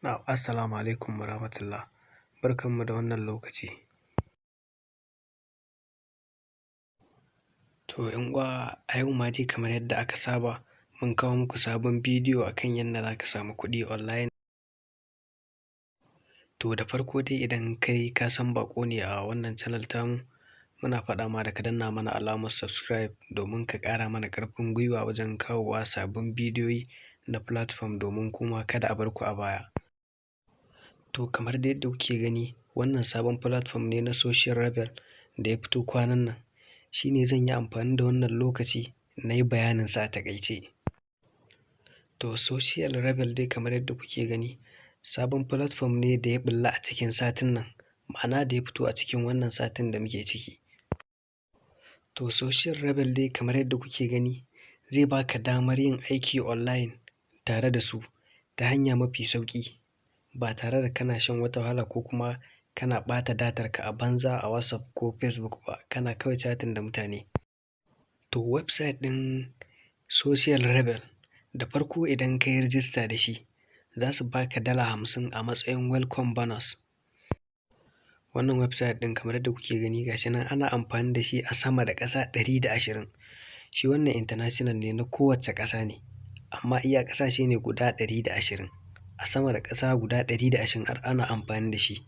Assalamu alaikum warahmatullah. Barkanmu da wannan lokaci. To ‘yan uwa, a yau ma dai kamar yadda aka saba, mun kawo muku sabon bidiyo akan yadda za ka samu kuɗi online. To da farko dai, idan kai ka san baƙo ne a wannan channel tamu, muna faɗa ma da ka danna mana alamar subscribe domin ka ƙara mana ƙarfin gwiwa wajen kawowa sabbin bidiyoyi na platform, domin kuma kada a bar ku a baya. To kamar dai yadda kuke gani, wannan sabon platform ne na Social Rebel da ya fito kwanan nan. Shi ne zan yi amfani da wannan lokaci na yi bayaninsa a taƙaice. To Social Rebel dai, kamar yadda kuke gani, sabon platform ne da ya ɓulla a cikin satin nan, ma'ana da ya fito a cikin wannan satin da muke ciki. To Social Rebel dai, kamar yadda kuke gani, zai baka damar yin aiki online tare da su ta hanya mafi sauƙi, ba tare da kana shan wata wahala ko kuma kana ɓata datarka a banza a WhatsApp ko Facebook ba, kana kawai chatting da mutane. To website ɗin Social Rebel, da farko idan ka yi rijista da shi, za su baka $50 a matsayin welcome bonus. Wannan website ɗin, kamar yadda kuke gani, ga shi nan ana amfani da shi a sama da ƙasa 120. Shi wannan international ne, na kowace ƙasa ne, amma iya ƙasashe ne guda 120. A sama da ƙasa guda 120 ana amfani da shi.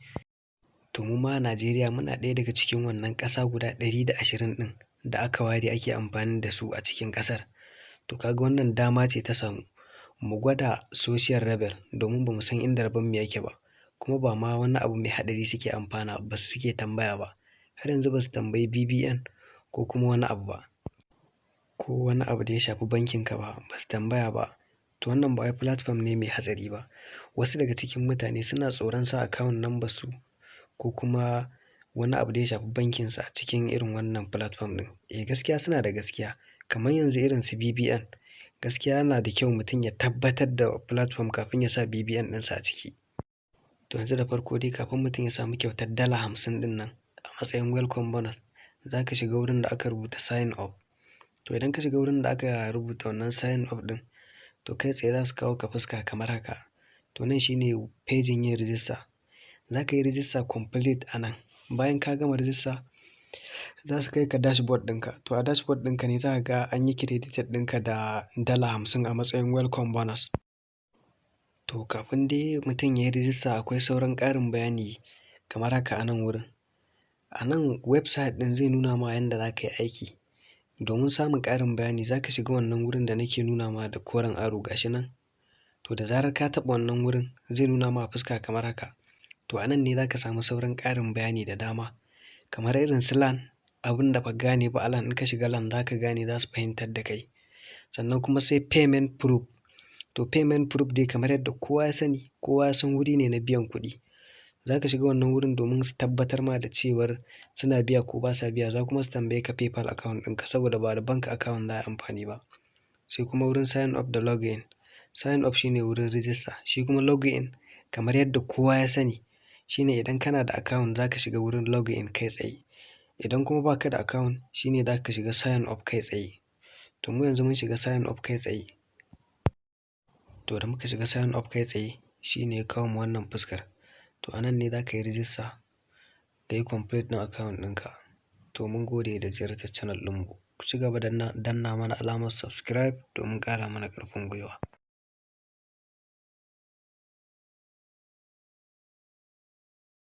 To mu ma a Najeriya muna ɗaya daga cikin wannan ƙasa guda 120 ɗin da aka ware ake amfani da su a cikin ƙasar. To ka ga wannan dama ce ta samu mu gwada Social Rebel, domin ba mu san inda rabonmu yake ba, kuma ba ma wani abu mai haɗari suke amfana ba su suke tambaya ba. Har yanzu ba su tambayi BVN ko kuma wani abu ba, ko wani abu da ya shafi bankinka ba, ba su tambaya ba. To wannan ba wai platform ne mai hatsari ba. Wasu daga cikin mutane suna tsoron sa account number su ko kuma wani abu da ya shafi bankinsu a cikin irin wannan platform ɗin. Eh, gaskiya suna da gaskiya. Kamar yanzu irin su BVN, gaskiya yana da kyau mutum ya tabbatar da platform kafin ya sa BVN ɗinsa a ciki. To yanzu da farko dai, kafin mutum ya samu kyautar $50 ɗin nan a matsayin welcome bonus, za ka shiga wurin da aka rubuta sign up. To idan ka shiga wurin da aka rubuta wannan sign up ɗin, to kai tsaye za su kawo ka fuska kamar haka. To nan shine pejin yin rijista. Za ka yi rijista complete a nan. Bayan ka gama rijista, za su kai ka dashboard ɗinka. To a dashboard ɗinka ne za ka ga an yi credited ɗinka da $50 a matsayin welcome bonus. To kafin dai mutum ya yi rijista, akwai sauran ƙarin bayani kamar haka a nan wurin. A nan website ɗin zai nuna ma yanda za ka yi aiki. Domin samun ƙarin bayani, za ka shiga wannan wurin da nake nuna ma da koren arrow, ga shi nan. To da zarar ka taɓa wannan wurin, zai nuna ma fuska kamar haka. To a nan ne za ka samu sauran ƙarin bayani da dama. Kamar irin su learn, abin da ba ka gane ba a learn, in ka shiga learn za ka gane, za su fahimtar da kai. Sannan kuma sai payment proof. To payment proof dai, kamar yadda kowa ya sani, kowa ya san wuri ne na biyan kuɗi. Za ka shiga wannan wurin domin su tabbatar ma da cewar suna biya ko ba sa biya. Za kuma su tambaye ka PayPal account ɗinka, saboda ba da bank account za a yi amfani ba. Sai kuma wurin sign up da login. Sign up shine wurin rijista. Shi kuma login, kamar yadda kowa ya sani, shine idan kana da account za ka shiga wurin login kai tsaye. Idan kuma ba ka da account, shine za ka shiga sign up kai tsaye. To mu yanzu mun shiga sign up kai tsaye. To da muka shiga sign up kai tsaye, shine ya kawo mu wannan fuskar. To a nan ne za ka yi rijista ka yi complete ɗin account ɗinka. To mun gode da ziyartar channel ɗinmu. Ku ci gaba da danna mana alamar subscribe domin ƙara mana ƙarfin gwiwa.